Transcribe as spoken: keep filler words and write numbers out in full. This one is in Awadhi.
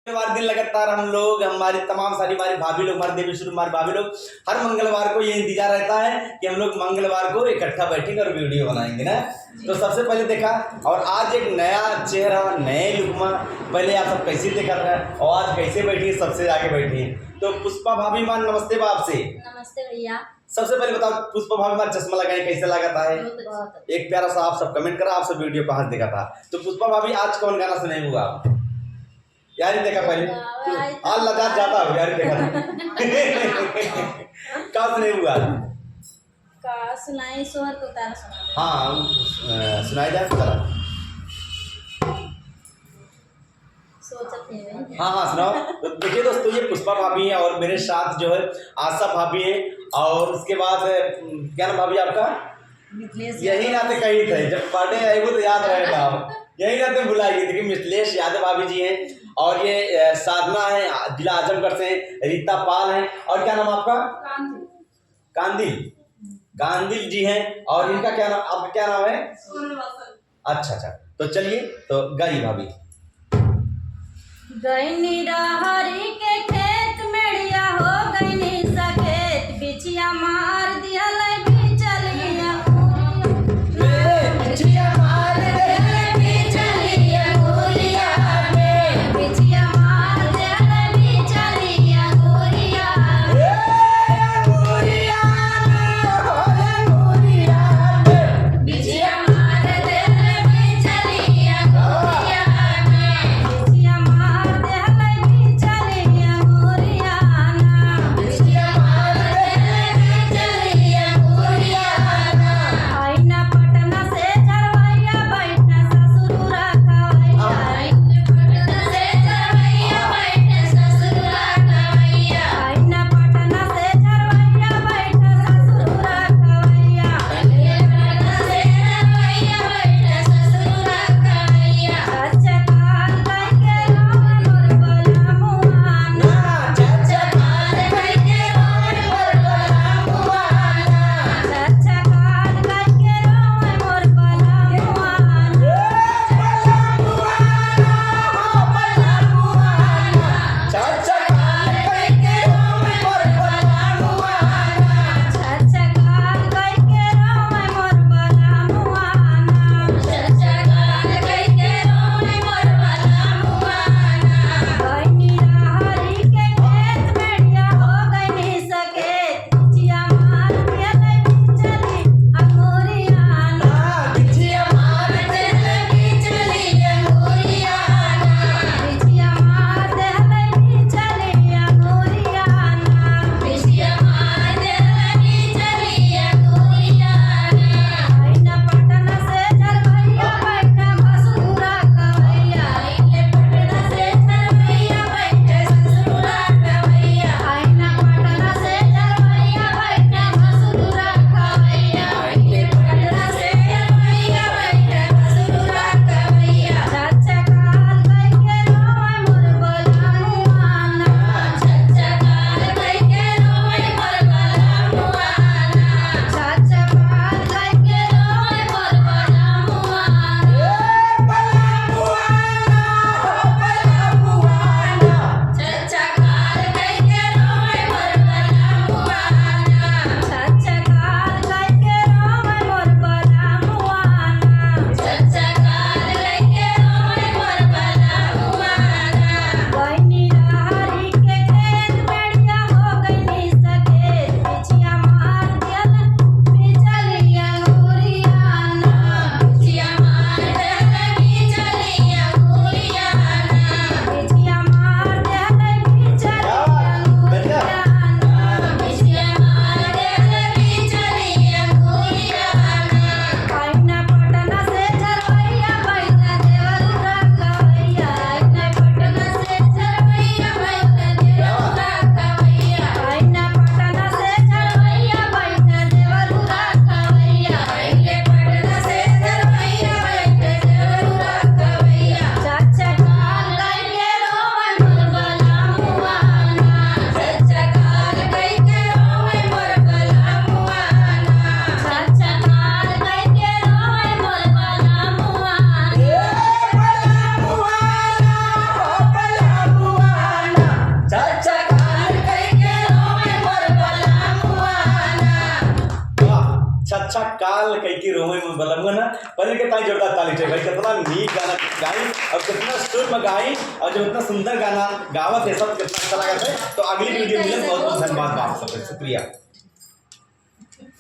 मंगलवार दिन लगातार हम लोग, हमारी तमाम सारी हमारी भाभी लोग, हमारे देवी स्वरूप हमारी भाभी लोग, हर मंगलवार को ये इंतजार रहता है कि हम लोग मंगलवार को इकट्ठा बैठेंगे और वीडियो बनाएंगे ना। तो सबसे पहले देखा, और आज एक नया चेहरा, नए लुक में, पहले आप सब कैसे देखा था और आज कैसे बैठी है, सबसे आगे बैठी है। तो पुष्पा भाभी मान, नमस्ते बा आपसे। नमस्ते भैया। सबसे पहले बताओ, पुष्पा भाभी मान चश्मा लगाए, कैसे लगा था है? बहुत अच्छा। एक प्यारा सा आप सब कमेंट करा, आप सब वीडियो कहाँ से देखा था। तो पुष्पा भाभी, आज कौन गाना सुनाई हुआ आप? यार, ये देखा पहले। वाह, वाह, आज लगा जाता हो यार, देखा था। का सुनाई हुआ? का सुनाई, सोहर के उतारा सुना दे। हाँ, अ, सुनाई जाए जरा। सोचत ही नहीं। हाँ, हाँ, सुनाओ। तो देखिए दोस्तों, ये पुष्पा भाभी हैं और मेरे साथ जो है आशा भाभी हैं, और उसके बाद, अ, क्या नाम भाभी आपका? मिथिलेश यही यादव। नाते कही थे, जब बर्थडे आएगो तो याद रहेगा आप। यही नाते भुलाएगी। देखिए, मिथिलेश यादव भाभी जी हैं और ये, अ, साधना है, जिला आजमगढ़ से हैं, रीता पाल हैं, और क्या नाम आपका? कांति। कांदिल, कांदिल जी हैं। और इनका क्या नाम, आपका क्या नाम है? सोनल वासन। अच्छा, अच्छा, तो चलिए, तो गाइए भाभी। गइनी रहरी के खेत, मेड़िया हो गइनी सकेत, बिछिया मार दिहल बिचलिया। बिछिया मार दिहल बिचलिया, बिछिया मार दिहल बिचलिया। काल कई के रोवे में बलमुआ ना, पहले के ताई जोरदार ताली चाहिए भाई, कितना नीक गाना गाई और कितना सुर में गाई और जब इतना सुंदर गाना गावत है सब, कितना अच्छा लगा है। तो अगली वीडियो मिले, बहुत बहुत धन्यवाद आप सबके, शुक्रिया।